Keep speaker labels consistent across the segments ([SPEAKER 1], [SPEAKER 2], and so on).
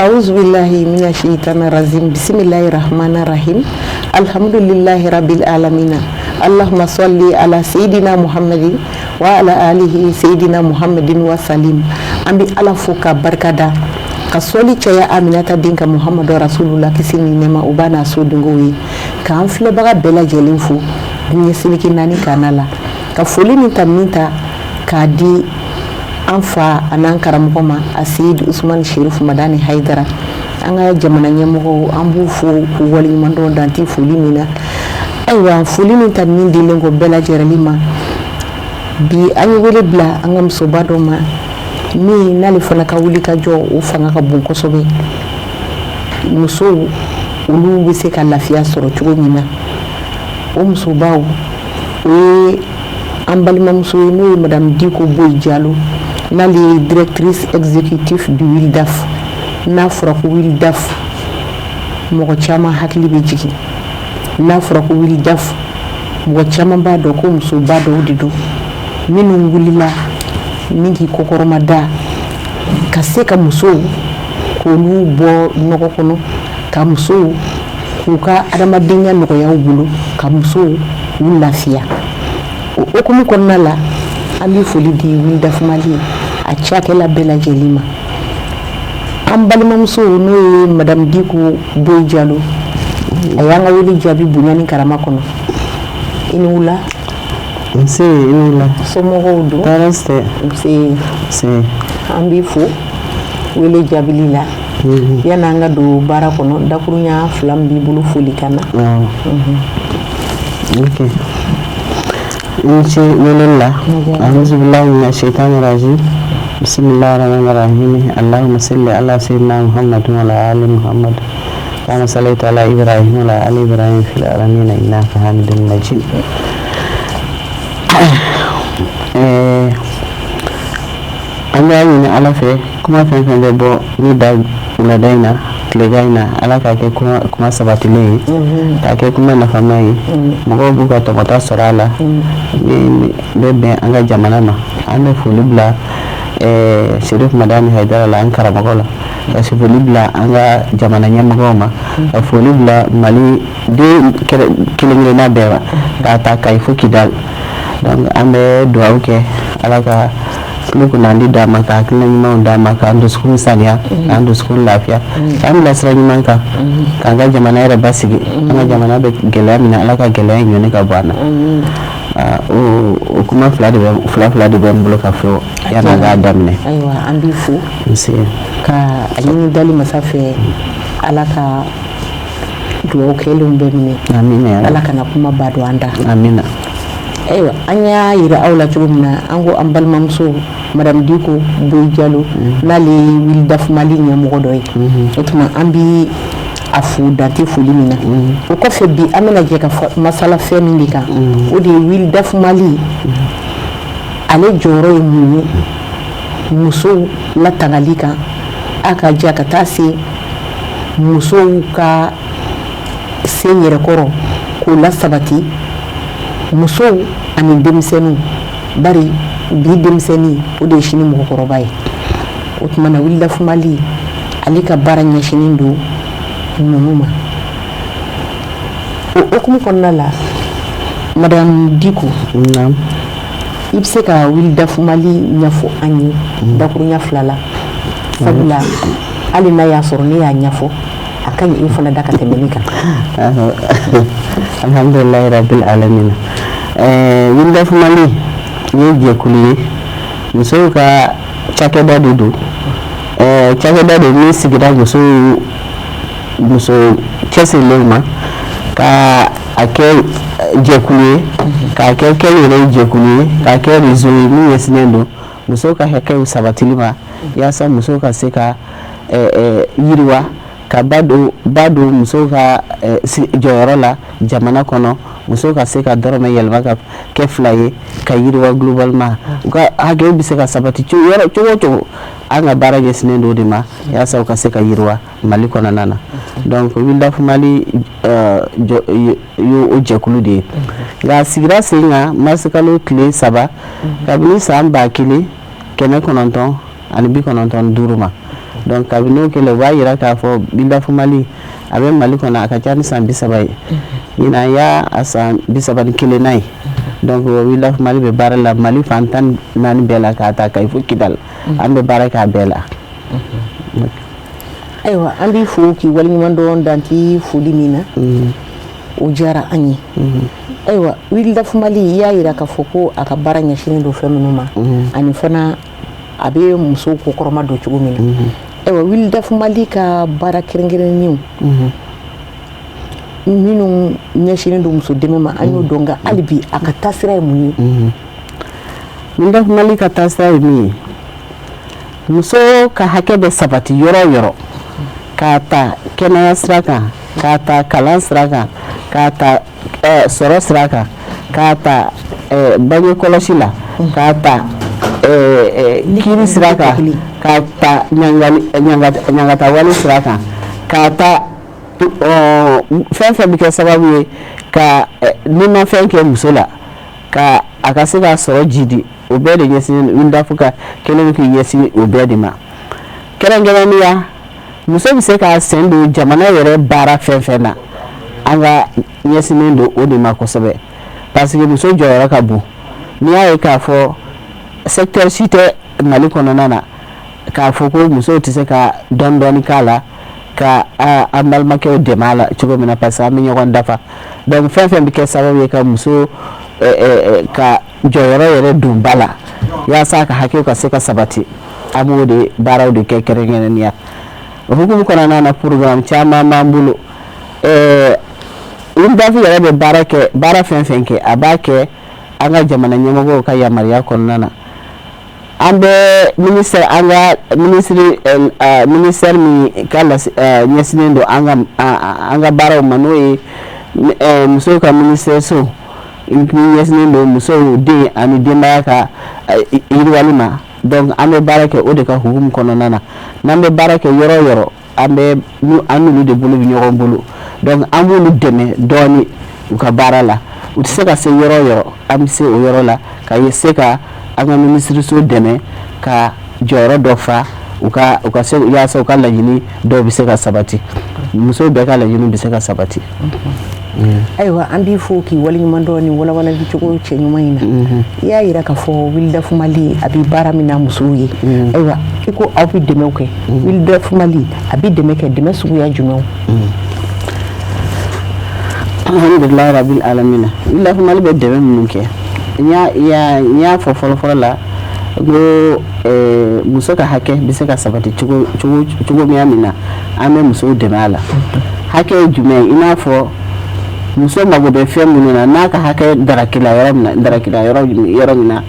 [SPEAKER 1] Auzubillahi mina shaitanir rajim. Bismillahir rahmanir rahim. Alhamdulillahi rabbil alamin. Allahumma salli ala sayyidina Muhammadin wa ala alihi sayyidina Muhammadin wa salim. An bɛ Ala fo ka barika da ka sɔli caya Aminata den kan Muhamadu Rasulullah, kisi ni nɛɛma o b'a n'a sodenkow ye, k'an filɛbaga bɛɛ lajɛlen fo diɲɛ seleke naani kana la, ka foli ni tanuni ta k'a di an fa an'an karamɔgɔ ma, a Seyidi Usumani Sherifu Madani Hayidara. An ka jamana ɲɛmɔgɔw, an b'u fo k'u waleɲuman dɔn dan tɛ foli min na. Ayiwa, foli ni tanuni dilen kɔ bɛɛ lajɛlen ma, bi an ye wele bila an ka musoba dɔ ma min n'ale fana ka wuli ka jɔ o fanga ka bon kosɛbɛ, musow olu bɛ se ka lafiya sɔrɔ cogo min na. O musobaw, o ye an balimamuso ye, n'o ye Madame Diko Boyi Jalo, n'ale ye directrice exécutive du WILDAF. N'a fɔra ko WILDAF, mɔgɔ caman hakili bɛ jigin. N'a fɔra ko WILDAF, mɔgɔ caman b'a dɔn ko musoba dɔw de don minnu wulila ni k'i kɔkɔrɔma da ka se ka musow k'olu bɔ nɔgɔ kɔnɔ, ka musow k'u ka adamadenya nɔgɔya u bolo, ka musow k'u lafiya. O hukumu kɔnɔna la, an bɛ foli di WILDAF Mali a cakɛla bɛɛ lajɛlen ma. An balimamuso, n'o ye Madame Diko Boyi Jalo, a y'an ka wele jaabi bonya ni karama kɔnɔ. I ni wula.
[SPEAKER 2] Nse, i ni wula.
[SPEAKER 1] Somɔgɔw don?
[SPEAKER 2] Tɔɔrɔ tɛ.
[SPEAKER 1] Nse.
[SPEAKER 2] Nse.
[SPEAKER 1] An b'i fo wele jaabili la. Yanni an ka don baara kɔnɔ, dakurunya fila min b'i bolo foli kan na.
[SPEAKER 2] Awɔ, ok, i ni ce weleli la. Auzubillahi mina shaitani rajim. Bismillahi rahmani rahim. Allahumma salli ala sayyidina Muhammad wa ala ali Muhammad kama sallaita ala Ibrahim wa ala ali Ibrahim fil alamin innaka hamidun majid. An b'a ɲini Ala fɛ, kuma fɛn fɛn bɛ bɔ ne da wulada in na, tilegan in na, Ala k'a kɛ kuma sabatilen ye, k'a kɛ kuma nafama ye, mɔgɔw b'u ka tɔmɔta sɔrɔ a la min bɛ bɛn an ka jamana ma. An bɛ foli bila Serif Madani Hayidara la, an karamɔgɔ la, ka foli bila an ka jamana ɲɛmɔgɔw ma, ka foli bila Mali den kelen kelenna bɛɛ ma, k'a ta Kayi fo Kidali. Donc an bɛ dugawu kɛ, Ala ka tulo kunnandi d'an ma, ka hakilina ɲumanw d'an ma, k'an dusukun saniya, k'an dusukun lafiya, k'an bila sira ɲuman kan, k'an ka jamana yɛrɛ basigi. An ka jamana bɛ gɛlɛya min na, Ala ka gɛlɛya in ɲɔni ka bɔ an na. O kuma fila de bɛ, fila fila de bɛ n bolo ka fɔ yanni an k'a daminɛ.
[SPEAKER 1] Ayiwa, an b'i fo.
[SPEAKER 2] Nse.
[SPEAKER 1] Ka a ɲini dali masa fɛ, Ala ka dugawu kɛlenw bɛɛ minɛ.
[SPEAKER 2] Amina.
[SPEAKER 1] Ala kana kuma ba don an da.
[SPEAKER 2] Amina.
[SPEAKER 1] Ayiwa, an y'a yira aw la cogo min na, an ko an balimamuso Madame Diko Boyi Jalo, n'ale ye WILDAF Mali ɲɛmɔgɔ dɔ ye. O tuma an bi a fo dan tɛ foli min na. O kɔfɛ, bi an bɛna jɛ ka masala fɛn min de kan, o de ye WILDAF Mali ale jɔyɔrɔ ye mun ye musow latangali kan, a ka ja ka taa se musow ka sen yɛrɛkɔrɔ k'o lasabati, musow ani denmisɛnninw, bari bi denmisɛnnin o de ye sini mɔgɔkɔrɔba ye. O tuma na, WILDAF Mali ale ka baara ɲɛsinnen don ninnu ma. O hukumu kɔnɔna la, Madame Diko, i bɛ se ka WILDAF Mali ɲɛfɔ an ye dakurunya fila la, sabula hali n'a y'a sɔrɔ ne y'a ɲɛfɔ, a ka ɲi e fana da ka tɛmɛ ne kan.
[SPEAKER 2] Alhamdulilayi rabbil alamin. WILDAF Mali ye jɛkulu ye, musow ka cakɛda de don, cakɛda de min sigira musow, muso cɛsirilenw ma, ka a kɛ jɛkulu ye, k'a kɛ kɛnyɛrɛye jɛkulu ye, k'a kɛ réseau ye min ɲɛsinnen don musow ka hakɛw sabatili ma, yaasa musow ka se ka yiriwa, ka ba don musow ka jɔyɔrɔ la jamana kɔnɔ, musow ka se ka dɔrɔmɛ yɛlɛma ka kɛ fila ye, ka yiriwa globalement, u ka hakɛw bɛ se ka sabati yɔrɔ cogo o cogo. An ka baara ɲɛsinnen don o de ma, yaasa u ka se ka yiriwa Mali kɔnɔna na. Donc WILDAF Mali ye o jɛkulu de ye, nka a sigira sen kan marisikalo tile 3 kabini san 1995 ma. Donc kabini o kɛlen, o b'a yira k'a fɔ WILDAF Mali a bɛ Mali kɔnɔ, a ka ca ni san 30 ye. Ɲinan y'a a san 31nan ye. Donc WILDAF Mali bɛ baara la Mali fan 14 bɛɛ la, k'a ta Kayi fo Kidal, an bɛ baara kɛ a bɛɛ la.
[SPEAKER 1] Ayiwa, an b'i fo k'i waleɲuman dɔn danti foli min na, o diyara an ye. Ayiwa, WILDAF Mali, i y'a yira k'a fɔ ko a ka baara ɲɛsinnen don fɛn minnu ma, ani fana a bɛ musow kokɔrɔma don cogo min na. Ayiwa, WILDAF Mali ka baara kɛrɛnkɛrɛnnenw minnu ɲɛsinnen don muso dɛmɛ ma, an y'o dɔn, nka hali bi a ka taasira ye mun ye?
[SPEAKER 2] WILDAF Mali ka taasira ye min ye, muso ka hakɛ bɛ sabati yɔrɔ o yɔrɔ, k'a ta kɛnɛya sira kan, k'a ta kalan sira kan, k'a ta sɔrɔ sira kan, k'a ta bange kɔlɔsi la, k'a ta kiiri sira kan, k'a ta ɲangatawale sira kan, k'a ta fɛn fɛn bɛ kɛ sababu ye ka nimafɛn kɛ muso la, ka a ka se k'a sɔrɔ jidi, o bɛɛ de ɲɛsin WILDAF ka kɛlen k'i ɲɛsin o bɛɛ de ma. Kɛrɛnkɛrɛnnenya, muso bɛ se k'a sen don jamana yɛrɛ baara fɛn fɛn na, an ka ɲɛsinnen don o de ma kosɛbɛ, parce que muso jɔyɔrɔ ka bon. N'i y'a ye k'a fɔ secteur si tɛ Mali kɔnɔna na k'a fɔ ko musow tɛ se ka dɔɔni dɔɔni k'a la ka an balimakɛw dɛmɛ a la cogo min na, parce que an bɛ ɲɔgɔn dafa. Donc fɛn fɛn bɛ kɛ sababu ye ka muso ka jɔyɔrɔ yɛrɛ don ba la yaasa a ka hakɛw ka se ka sabati, an b'o de baaraw de kɛ kɛrɛnkɛrɛnnenya. O hukumu kɔnɔna na, programme caman b'an bolo. WILDAF yɛrɛ bɛ baara kɛ, baara fɛn fɛn kɛ, a b'a kɛ an ka jamana ɲɛmɔgɔw ka yamaruya kɔnɔna na. An bɛ ministère, an ka ministre, ministère min ka ɲɛsinnen don an ka baaraw ma, n'o ye musow ka ministère so min ɲɛsinnen don musow, den ani denbaya ka yiriwali ma. Donc an bɛ baara kɛ o de ka hukumu kɔnɔna na. N'an bɛ baara kɛ yɔrɔ o yɔrɔ, an bɛ an n'olu de bolo bɛ ɲɔgɔn bolo. Donc an b'olu dɛmɛ dɔɔni u ka baara la. U tɛ se ka se yɔrɔ o yɔrɔ, an bɛ se o yɔrɔ la ka se ka an ka minisiriso dɛmɛ ka jɔyɔrɔ dɔ fa u ka se, yaasa u ka laɲini dɔw bɛ se ka sabati, musow bɛɛ ka laɲini bɛ se ka sabati.
[SPEAKER 1] Ayiwa, an b'i fo k'i waleɲuman dɔn ni walawalali cogo cɛ ɲuman in na. I y'a yira k'a fɔ WILDAF Mali a bɛ baara min na musow ye. Ayiwa, i ko aw bɛ dɛmɛw kɛ. WILDAF Mali a bɛ dɛmɛ kɛ, dɛmɛ suguya jumɛnw?
[SPEAKER 2] Alhamdulilayi rabil alamina. WILDAF Mali bɛ dɛmɛ minnu kɛ, n y'a fɔ fɔlɔ-fɔlɔ la ko muso ka hakɛ bɛ se ka sabati cogo cogo min na, an bɛ musow dɛmɛ a la. Hakɛ ye jumɛn ye? I n'a fɔ muso mago bɛ fɛn minnu na, n'a ka hakɛ darakila yɔrɔ min na, darakila yɔrɔ min na,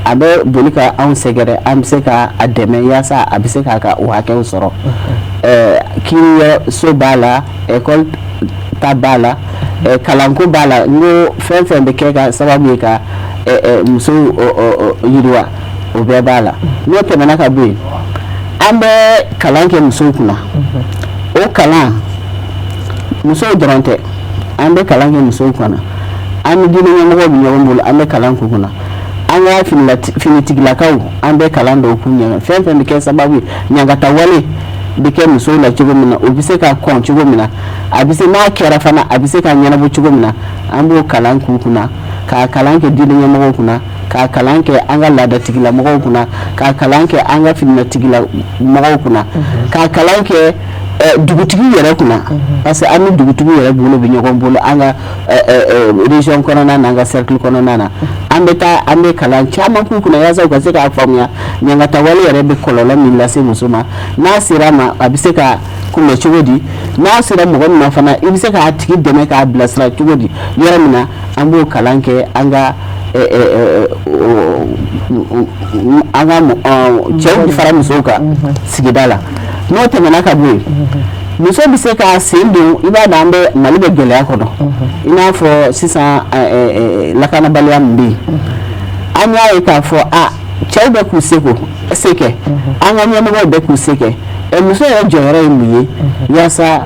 [SPEAKER 2] a bɛ boli ka anw sɛgɛrɛ, an bɛ se ka a dɛmɛ yaasa a bɛ se k'a ka o hakɛw sɔrɔ. Kiiri so b'a la, ekɔli ta b'a la, kalanko b'a la. N ko fɛn fɛn bɛ kɛ ka sababu ye ka musow yiriwa, o bɛɛ b'a la. N'o tɛmɛna ka bɔ yen, an bɛ kalan kɛ musow kunna. O kalan, musow dɔrɔn tɛ, an bɛ kalan kɛ musow kunna, an ni diinɛ ɲɛmɔgɔw bɛ ɲɔgɔn bolo, an bɛ kalan k'u kunna. An ka finitigilakaw, an bɛ kalan dɔw k'u ɲɛ. Fɛn fɛn bɛ kɛ sababu ye ɲangata wale bɛ kɛ musow la cogo min na, o bɛ se ka kɔn cogo min na, a bɛ se n'a kɛra fana, a bɛ se ka ɲɛnabɔ cogo min na, an b'o kalan k'u kunna, k'a kalan kɛ diinɛ ɲɛmɔgɔw kunna, k'a kalan kɛ an ka laadatigilamɔgɔw kunna, k'a kalan kɛ an ka finitigilamɔgɔw kunna, k'a kalan kɛ dugutigi yɛrɛ kunna, parce que an ni dugutigi yɛrɛ bolo bɛ ɲɔgɔn bolo an ka région kɔnɔna na, an ka cercle kɔnɔna na. An bɛ taa, an bɛ kalan caman k'u kunna yaasa u ka se k'a faamuya ɲangata wale yɛrɛ bɛ kɔlɔlɔ min lase muso ma, n'a sera a ma, a bɛ se ka kunbɛ cogo di, n'a sera mɔgɔ min ma fana, i bɛ se k'a tigi dɛmɛ k'a bilasira cogo di yɔrɔ min na. An b'o kalan kɛ an ka cɛw fara musow kan sigida la. N'o tɛmɛna ka bɔ yen, muso bɛ se k'a sen don. I b'a dɔn, an bɛ Mali bɛ gɛlɛya kɔnɔ, i n'a fɔ sisan lakanabaliya min bɛ yen. An y'a ye k'a fɔ a cɛw bɛ k'u seko se kɛ, an ka ɲɛmɔgɔw bɛ k'u se kɛ. Muso yɛrɛ jɔyɔrɔ ye mun ye yaasa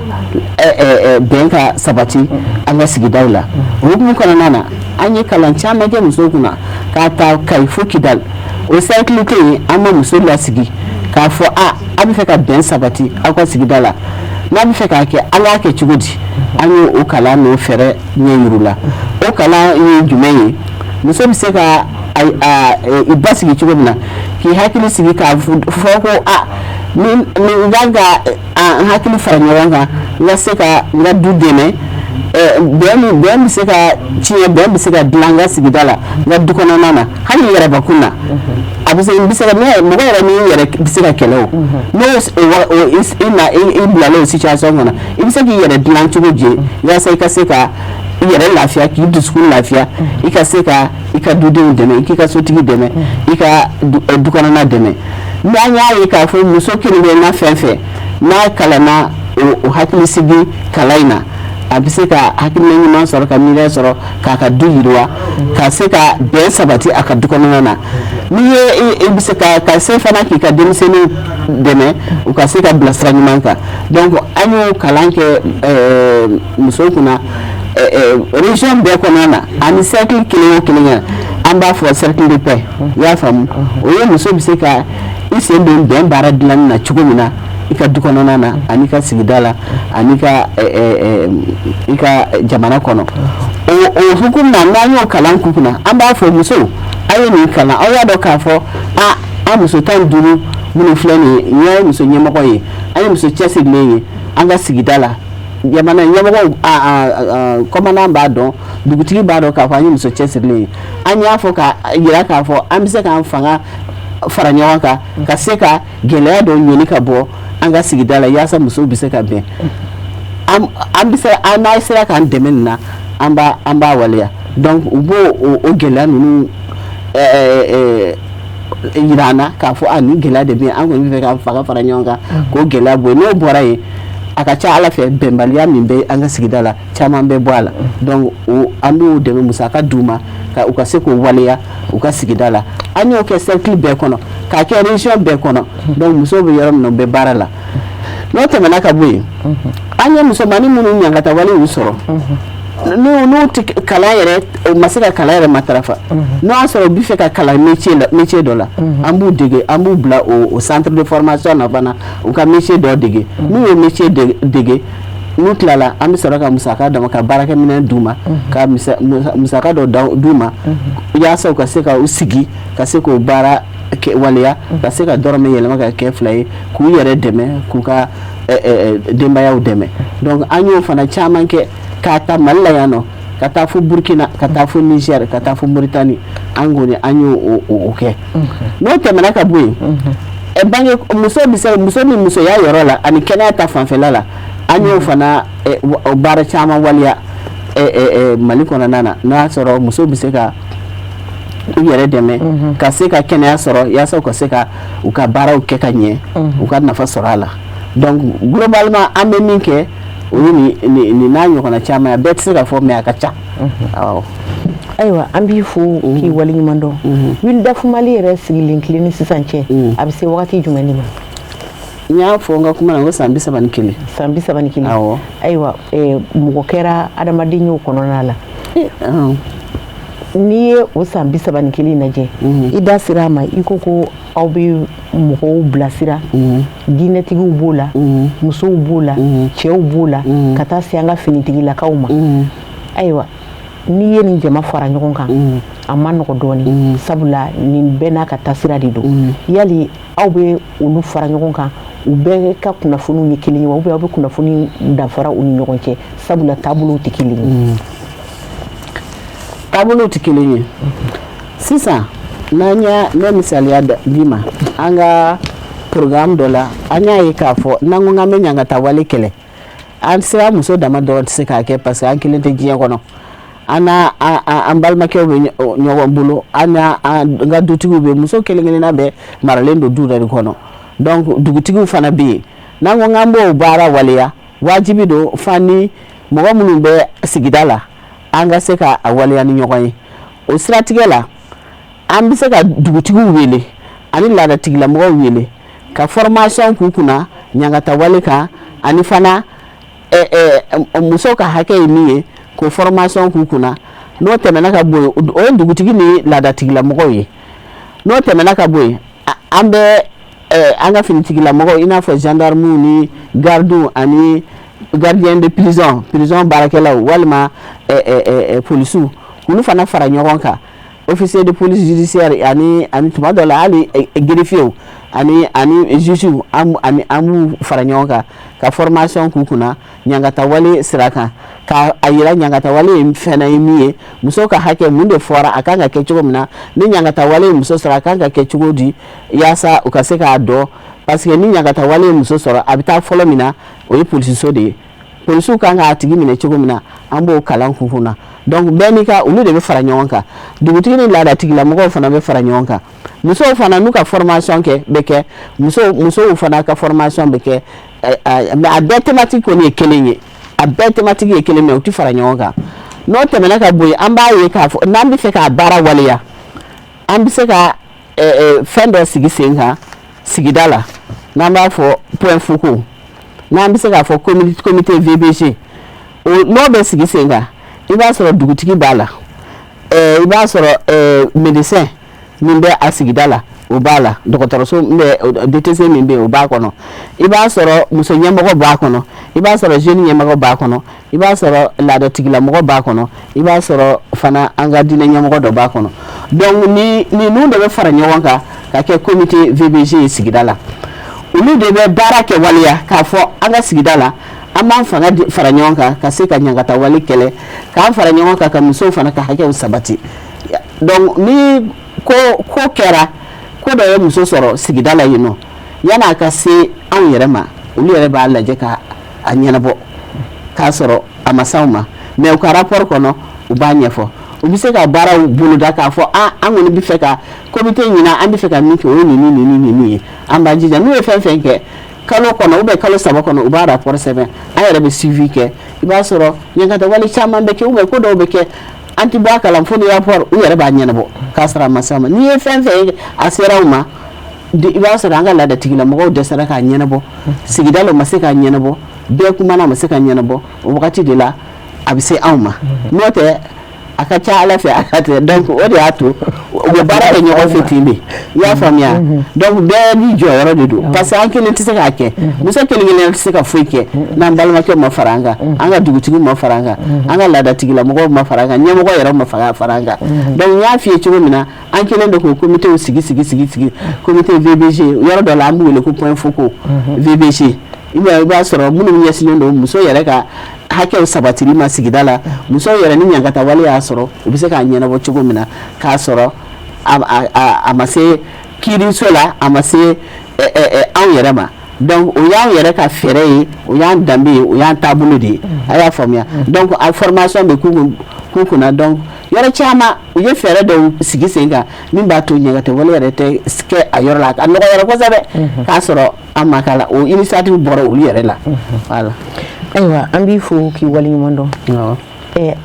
[SPEAKER 2] bɛn ka sabati an ka sigidaw la? O hukumu kɔnɔna na, an ye kalan caman kɛ musow kunna k'a ta Kayi fo Kidali. O cercle tɛ yen an ma muso lasigi k'a fɔ a Aw bɛ fɛ ka bɛn sabati aw ka sigida la, n'a bɛ fɛ k'a kɛ, an k'a kɛ cogo di? An y'o kalan n'o fɛɛrɛ ɲɛ yir'u la. O kalan ye jumɛn ye? Muso bɛ se ka i basigi cogo min na, k'i hakili sigi, k'a fɔ ko a ni n kan ka n hakili fara ɲɔgɔn kan, n ka se ka n ka du dɛmɛ, bɛn bɛn bɛ se ka tiɲɛ, bɛn bɛ se ka dilan n ka sigida la, n ka du kɔnɔna na, hali n yɛrɛbakun na. A bɛ se, n bɛ se ka mɔgɔ yɛrɛ ni yɛrɛ bɛ se ka kɛlɛ o, n'o i na i bilalen o situation kɔnɔ, i bɛ se k'i yɛrɛ dilan cogo di walasa i ka se ka i yɛrɛ lafiya, k'i dusukun lafiya, i ka se ka i ka dudenw dɛmɛ, i k'i ka sotigi dɛmɛ, i ka du kɔnɔna dɛmɛ. N'an y'a ye k'a fɔ muso kelen kelenna fɛn fɛn n'a kalanna o hakilisigi kalan in na, a bɛ se ka hakilina ɲuman sɔrɔ, ka miiriya sɔrɔ k'a ka du yiriwa, ka se ka bɛn sabati a ka du kɔnɔna na. N'i ye, i bɛ se ka se fana k'i ka denmisɛnninw dɛmɛ, u ka se ka bila sira ɲuman kan. Donc an y'o kalan kɛ musow kunna région bɛɛ kɔnɔna na, ani cercle kelen o kelen kɛ, an b'a fɔ cercle de paix. I y'a faamu? O ye muso bɛ se ka i sen don bɛn baara dilanni na cogo min na i ka du kɔnɔna na, ani ka sigida la, ani ka i ka jamana kɔnɔ. O hukumu na, n'an y'o kalan k'u kunna, an b'a fɔ musow, aw ye nin kalan, aw y'a dɔn k'a fɔ a an muso 15 minnu filɛ nin ye, nin ye muso ɲɛmɔgɔ ye, an ye muso cɛsirilen ye an ka sigida la. Jamana ɲɛmɔgɔw, commandant b'a dɔn, dugutigi b'a dɔn k'a fɔ an ye muso cɛsirilen ye. An y'a fɔ ka yira k'a fɔ an bɛ se k'an fanga fara ɲɔgɔn kan ka se ka gɛlɛya dɔ ɲini ka bɔ an ka sigida la, yaasa musow bɛ se ka bɛn. An bɛ se, an n'a sera k'an dɛmɛ nin na, an b'a waleya. Donc u b'o o gɛlɛya ninnu yira an na k'a fɔ a nin gɛlɛya de bɛ yen, an kɔni bɛ fɛ k'an fanga fara ɲɔgɔn kan k'o gɛlɛya bɔ yen. N'o bɔra yen, a ka ca ala fɛ, bɛnbaliya min bɛ an ka sigida la, caman bɛ bɔ a la. Donc o an b'u dɛmɛ, musaka d'u ma ka u ka se k'o waleya u ka sigida la. An y'o kɛ cercle bɛɛ kɔnɔ, k'a kɛ région bɛɛ kɔnɔ. Donc musow bɛ yɔrɔ min na, u bɛ baara la. N'o tɛmɛna ka bɔ yen, an ye musomanin minnu ɲangata wale y'u sɔrɔ, n'u tɛ kalan yɛrɛ, u ma se ka kalan yɛrɛ matarafa, n'o y'a sɔrɔ u bɛ fɛ ka kalan métier la, métier dɔ la, an b'u dege, an b'u bila o centre de formation na fana, u ka métier dɔ dege. N'u ye métier dege, n'u tilala, an bɛ sɔrɔ ka musaka d'a ma, ka baarakɛminɛn d'u ma, ka musaka dɔ d'u ma, yaasa u ka se ka u sigi ka se k'o baara waleya, ka se ka dɔrɔmɛ yɛlɛma ka kɛ 2 ye, k'u yɛrɛ dɛmɛ, k'u ka denbayaw dɛmɛ. Donc an y'o fana caman kɛ, k'a ta Mali la yan nɔ, ka taa fo Burkina, ka taa fo Niger, ka taa fo Mauritanie. An kɔni an y'o o kɛ. N'o tɛmɛna ka bɔ yen, bange muso bɛ se muso ni musoya yɔrɔ la ani kɛnɛya ta fanfɛla la, an y'o fana baara caman waleya Mali kɔnɔna na. N'o y'a sɔrɔ muso bɛ se ka u yɛrɛ dɛmɛ ka se ka kɛnɛya sɔrɔ, yaasa u ka se ka u ka baaraw kɛ ka ɲɛ, u ka nafa sɔrɔ a la. Donc globalement, an bɛ min kɛ, o ye nin n'a ɲɔgɔnna caman ye. A bɛɛ tɛ se ka fɔ, mais a ka ca, awɔ.
[SPEAKER 1] Ayiwa, an b'i fo k'i waleɲuman dɔn. WILDAF Mali yɛrɛ sigilen kelen ni sisan cɛ, a bɛ se wagati jumɛn de ma?
[SPEAKER 2] N y'a fɔ n ka kuma na ko san 31.
[SPEAKER 1] San 31.
[SPEAKER 2] Awɔ.
[SPEAKER 1] Ayiwa, mɔgɔ kɛra adamaden y'o kɔnɔna la. N'i ye o san 31 lajɛ, i da sera a ma, i ko ko aw bɛ mɔgɔw bilasira, diinɛtigiw b'o la, musow b'o la, cɛw b'o la, ka taa se an ka finitigilakaw ma. Ayiwa, n'i ye nin jama fara ɲɔgɔn kan, a ma nɔgɔ dɔɔni, sabula nin bɛɛ n'a ka taasira de don. Yali aw bɛ olu fara ɲɔgɔn kan, u bɛɛ ka kunnafoniw ye kelen ye wa, ou bien aw bɛ kunnafoni danfara u ni ɲɔgɔn cɛ, sabula taabolow tɛ kelen ye?
[SPEAKER 2] Taabolow tɛ kelen ye. Sisan n'an y'a, n bɛ misaliya d'i ma, an ka programme dɔ la, an y'a ye k'a fɔ n'an ko k'an bɛ ɲangata wale kɛlɛ, an sera muso dama dɔrɔn tɛ se k'a kɛ, parce que an kelen tɛ diɲɛ kɔnɔ. An n'a an balimakɛw bɛ ɲɔgɔn bolo, an n'a an ka dutigiw bɛ, muso kelen kelenna bɛɛ maralen don du dɔ de kɔnɔ. Donc dugutigiw fana bɛ yen. N'an ko k'an b'o baara waleya, wajibi don fa ni mɔgɔ minnu bɛ sigida la, an ka se ka a waleya ni ɲɔgɔn ye. O siratigɛ la, an bɛ se ka dugutigiw wele ani laadatigilamɔgɔw wele ka formation k'u kunna ɲangata wale kan, ani fana musow ka hakɛ ye min ye, k'o formation k'u kunna. N'o tɛmɛna ka bɔ yen, o ye dugutigi ni laadatigilamɔgɔw ye. N'o tɛmɛna ka bɔ yen, an bɛ An ka finitigilamɔgɔw, i n'a fɔ gendarmew ni gardiw ani gardien de prison, prison baarakɛlaw, walima polisiw, k'olu fana fara ɲɔgɔn kan, officier de police judiciaire ani tuma dɔ la hali greffier ani juge, ani an b'u fara ɲɔgɔn kan ka formation k'u kunna ɲangatawale sira kan, ka a yira ɲangatawale ye fɛn ye min ye, musow ka hakɛ mun de fɔra, a kan ka kɛ cogo min na, ni ɲangatawale ye muso sɔrɔ, a kan ka kɛ cogo di, yaasa u ka se k'a dɔn. Parce que ni ɲangatawale ye muso sɔrɔ, a bɛ taa fɔlɔ min na, o ye polisiso de ye. Polisiw kan k'a tigi minɛ cogo min na, an b'o kalan k'u kunna. Donc bɛɛ n'i ka, olu de bɛ fara ɲɔgɔn kan. Dugutigi ni laadatigilamɔgɔw fana bɛ fara ɲɔgɔn kan. Musow fana n'u ka formation kɛ bɛ kɛ, musow fana ka formation bɛ kɛ. Mais a bɛɛ thématique kɔni ye kelen ye, a bɛɛ thématique ye kelen, mais u tɛ fara ɲɔgɔn kan. N'o tɛmɛna ka bɔ yen, an b'a ye k'a fɔ n'an bɛ fɛ k'a baara waleya, an bɛ se ka fɛn dɔ sigi sen kan sigida la, n'an b'a fɔ point focaux, n'an bɛ se k'a fɔ comité VBG. O n'o bɛ sigi sen kan, i b'a sɔrɔ dugutigi b'a la, i b'a sɔrɔ médecin min bɛ a sigida la, o b'a la, dɔgɔtɔrɔso bɛ DTC min bɛ yen, o b'a kɔnɔ, i b'a sɔrɔ muso ɲɛmɔgɔ b'a kɔnɔ, i b'a sɔrɔ jeune ɲɛmɔgɔ b'a kɔnɔ, i b'a sɔrɔ laadatigilamɔgɔ b'a kɔnɔ, i b'a sɔrɔ fana an ka diinɛ ɲɛmɔgɔ dɔ b'a kɔnɔ. Donc ni ninnu de bɛ fara ɲɔgɔn kan ka kɛ comité VBG ye sigida la. Olu de bɛ baara kɛ waleya k'a fɔ an ka sigida la, an b'an fanga fara ɲɔgɔn kan ka se ka ɲangatawale kɛlɛ, k'an fara ɲɔgɔn kan ka musow fana ka hakɛw sabati. Donc ni ko kɛra, ko dɔ ye muso sɔrɔ sigida la yen nɔ, yan'a ka se anw yɛrɛ ma, olu yɛrɛ b'a lajɛ ka a ɲɛnabɔ k'a sɔrɔ a ma s'anw ma. Mais u ka rapport kɔnɔ, u b'a ɲɛfɔ, u bɛ se ka baaraw boloda k'a fɔ an kɔni bɛ fɛ ka comité ɲinan, an bɛ fɛ ka min kɛ, o ye nin ni nin ni nin ye. An b'an jija, n'u ye fɛn fɛn kɛ kalo kɔnɔ ou bien kalo 3 kɔnɔ, u b'a rapport sɛbɛn, an yɛrɛ bɛ suivi kɛ. I b'a sɔrɔ ɲangatawale caman bɛ kɛ ou bien ko dɔw bɛ kɛ, an tɛ bɔ a kalan fo ni rapport, u yɛrɛ b'a ɲɛnabɔ k'a sɔrɔ a ma se a ma. N'i ye fɛn fɛn ye a sera u ma, i b'a sɔrɔ an ka laadatigilamɔgɔw dɛsɛra k'a ɲɛnabɔ, sigida la u ma se k'a ɲɛnabɔ, bɛɛ kumana a ma se ka ɲɛnabɔ, o wagati de la a bɛ se anw ma. N'o tɛ, a ka ca Ala fɛ a ka tɛ. Donc o de y'a to u bɛ baara kɛ ɲɔgɔn fɛ ten de, i y'a faamuya. Donc bɛɛ n'i jɔyɔrɔ de don, parce que an kelen tɛ se k'a kɛ, muso kelen kelen tɛ se ka foyi kɛ n'an balimakɛw ma fara an kan, an ka dugutigiw ma fara an kan, an ka laadatigilamɔgɔw ma fara an kan, ɲɛmɔgɔ yɛrɛ ma fara an kan. Donc n y'a f'i ye cogo min na, an kɛlen don k'o comitéw sigi sigi sigi sigi, comité VBG, yɔrɔ dɔ la an b'u wele ko point focaux VBG. I b'a sɔrɔ minnu ɲɛsinnen don muso yɛrɛ ka hakɛw sabatili ma sigida la, musow yɛrɛ ni ɲangatawale y'a sɔrɔ, u bɛ se k'a ɲɛnabɔ cogo min na k'a sɔrɔ a ma se kiiriso la, a ma se anw yɛrɛ ma. Donc o y'anw yɛrɛ ka fɛɛrɛ ye, o y'an danbe ye, o y'an taabolo de ye, a y'a faamuya. Donc a formation bɛ k'u kunna. Donc yɔrɔ caman, u ye fɛɛrɛ dɔw sigi sen kan min b'a to ɲangatawale yɛrɛ tɛ kɛ a yɔrɔ la, a nɔgɔyara kosɛbɛ k'a sɔrɔ an ma k'a la. O initiative bɔra olu yɛrɛ la, voilà.
[SPEAKER 1] Ayiwa, an b'i fo k'i waleɲuman dɔn.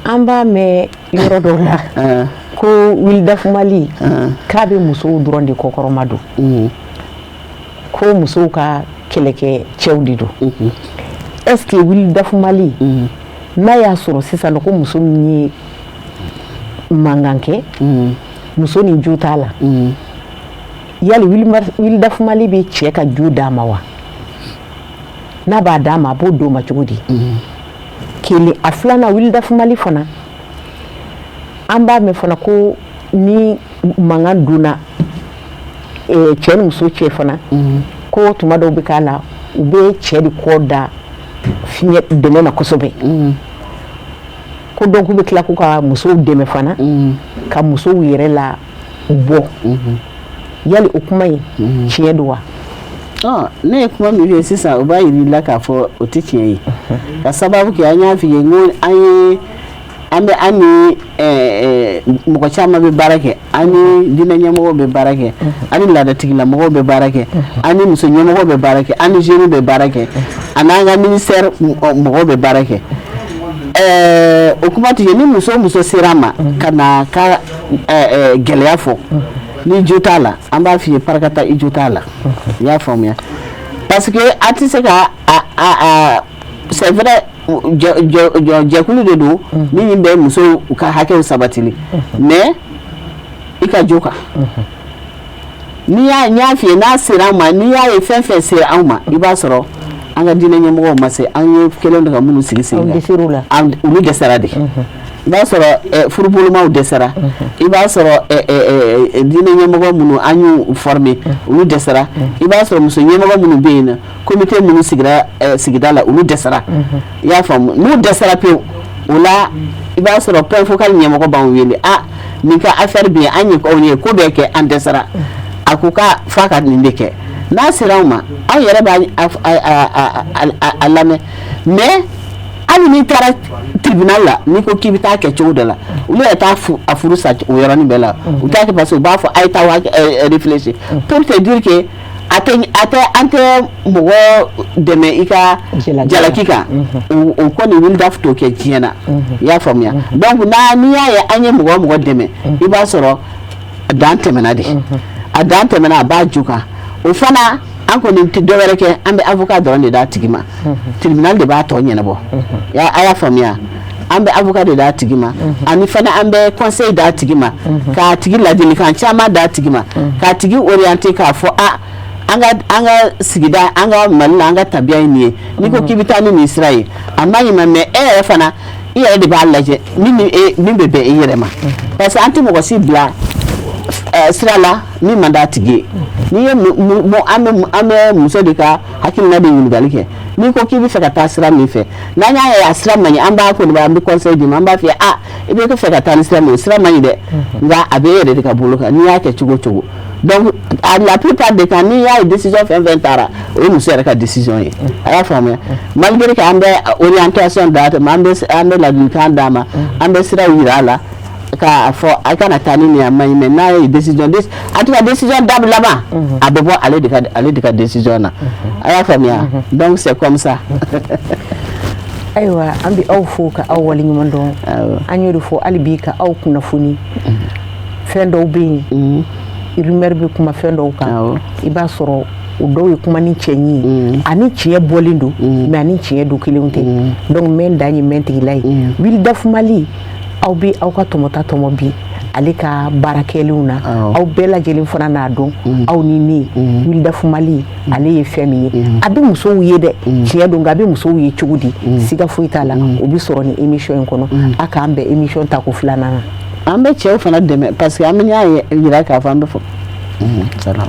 [SPEAKER 1] An b'a mɛn yɔrɔ dɔw la ko WILDAF Mali k'a bɛ musow dɔrɔn de kɔkɔrɔma don, ko musow ka kɛlɛkɛ cɛw de don. Est ce que WILDAF Mali, n'a y'a sɔrɔ sisan ko muso min ye mankan kɛ, muso ni jo t'a la, yali WILDAF Mali bɛ cɛ ka jo d'a ma wa? N'a b'a d'a ma, a b'o d'o ma cogo di? Kelen. A filanan, WILDAF Mali fana, an b'a mɛn fana ko ni mankan donna cɛ ni muso cɛ fana, ko tuma dɔw bɛ k'a la, u bɛ cɛ de kɔ da fiɲɛ dɛmɛ na kosɛbɛ, ko donc u bɛ tila k'u ka musow dɛmɛ fana ka musow yɛrɛ la bɔ. Yali o kuma in tiɲɛ don wa?
[SPEAKER 2] Ne ye kuma min fɔ sisan, o b'a yira i la k'a fɔ o tɛ tiɲɛ ye, ka sababu kɛ an y'a f'i ye n ko an ye an bɛ an ni mɔgɔ caman bɛ baara kɛ, an ni diinɛ ɲɛmɔgɔw bɛ baara kɛ, an ni laadatigilamɔgɔw bɛ baara kɛ, an ni muso ɲɛmɔgɔw bɛ baara kɛ, an ni jeunes bɛ baara kɛ, ani an ka ministère mɔgɔw bɛ baara kɛ. O kuma tɛ ni muso o muso sera a ma ka na ka gɛlɛya fɔ, ni jo t'a la, an b'a f'i ye parakata, i jo t'a la, i y'a faamuya. Parce que a tɛ se ka a c'est vrai, jɛkulu de don min bɛ musow ka hakɛw sabatili, mais i ka jo kan. N'i y'a n y'a f'i ye, n'a sera an ma, n'i y'a ye fɛn fɛn sera anw ma, i b'a sɔrɔ an ka diinɛ ɲɛmɔgɔw ma se, an ye kelen de ka minnu sigi sen
[SPEAKER 1] Aw
[SPEAKER 2] kan.
[SPEAKER 1] Dɛsɛr'u la.
[SPEAKER 2] Olu dɛsɛra de. I b'a sɔrɔ furubolomaw dɛsɛra, i b'a sɔrɔ diinɛ ɲɛmɔgɔ minnu an y'u former, olu dɛsɛra. I b'a sɔrɔ muso ɲɛmɔgɔ minnu bɛ yen nɔ, comité minnu sigira sigida la, olu dɛsɛra. I y'a faamu? N'u dɛsɛra pewu, o la i b'a sɔrɔ point focal ɲɛmɔgɔ b'anw wele: "A, nin ka affaire bɛ yen, an ye aw ye ko bɛɛ kɛ, an dɛsɛra." A ko k'a f'a ka nin de kɛ. N'a sera anw ma, anw yɛrɛ b'a a lamɛn. Mais hali n'i taara tribunal la, n'i ko k'i bɛ taa kɛ cogo dɔ la, olu yɛrɛ t'a a furu sa o yɔrɔnin bɛɛ la. U t'a kɛ parce que u b'a fɔ: "A ye taa wa réfléchir." Pour te dire que a tɛ an tɛ mɔgɔ dɛmɛ i ka
[SPEAKER 1] Jalaki.
[SPEAKER 2] Jalaki kan, o kɔni, WILDAF t'o kɛ diɲɛ na. I y'a faamuya? Donc n'a n'i y'a ye an ye mɔgɔ o mɔgɔ dɛmɛ, i b'a sɔrɔ a dan tɛmɛna de, a dan tɛmɛna, a b'a ju kan. O fana, an kɔni tɛ dɔ wɛrɛ kɛ, an bɛ avocat dɔrɔn de d'a tigi ma, tribunal de b'a tɔ ɲɛnabɔ. A y'a faamuya? An bɛ avocat de d'a tigi ma, ani fana an bɛ conseil d'a tigi ma, k'a tigi ladilikan caman d'a tigi ma, k'a tigi orienter, k'a fɔ: "A, an ka sigida, an ka Mali la, an ka tabiya ye nin ye. N'i ko k'i bɛ taa ni nin sira ye, a ma ɲi ma." Mais e yɛrɛ fana, i yɛrɛ de b'a lajɛ min ni e min bɛ bɛn i yɛrɛ ma, parce que an tɛ mɔgɔ si bila sira la min man d'a tigi ye. N'i ye an bɛ muso de ka hakilina de ɲininkali kɛ. N'i ko k'i bɛ fɛ ka taa sira min fɛ, n'an y'a ye a sira man ɲi, an b'a kɔni an bɛ conseil d'i ma, an b'a f'i ye: "A, i bɛ fɛ ka taa ni sira min ye, o sira man ɲi dɛ." Nka a bɛ e yɛrɛ de ka bolo kan n'i y'a kɛ cogo o cogo. Donc à la plupart des cas, n'i y'a ye décision fɛn fɛn taara, o ye muso yɛrɛ ka décision ye. A y'a faamuya? Malgré que an bɛ orientation d'a ma, an bɛ ladilikan d'a ma, an bɛ siraw yira a la k'a fɔ a kana taa ni nin ye, a man ɲi. Mais n'a ye décision, en tout cas décision da laban, a bɛ bɔ ale de ka décision na. A y'a faamuya? Donc c'est comme ça.
[SPEAKER 1] Ayiwa, an bɛ aw fo ka aw waleɲuman dɔn. An y'o de fɔ hali bi ka aw kunnafoni. Fɛn dɔw bɛ yen, rumeur bɛ kuma fɛn dɔw kan, i b'a sɔrɔ o dɔw ye kuma ni cɛɲi ye, ani tiɲɛ bɔlen don, mais ani tiɲɛ don kelenw tɛ. Donc mɛn dan ye mɛn tigila ye. WILDAF Mali, aw bɛ aw ka tɔmɔta tɔmɔ bi ale ka baara kɛlenw na, aw bɛɛ lajɛlen fana n'a dɔn, aw ni ne. WILDAF Mali, ale ye fɛn min ye, a bɛ musow ye dɛ, tiɲɛ don. Nka a bɛ musow ye cogo di? Siga foyi t'a la, o bɛ sɔrɔ nin émission in kɔnɔ. A k'an bɛn émission tako filanan na.
[SPEAKER 2] An bɛ cɛw fana dɛmɛ, parce que an bɛ y'a yira k'a fɔ an bɛ fɔ. Salam.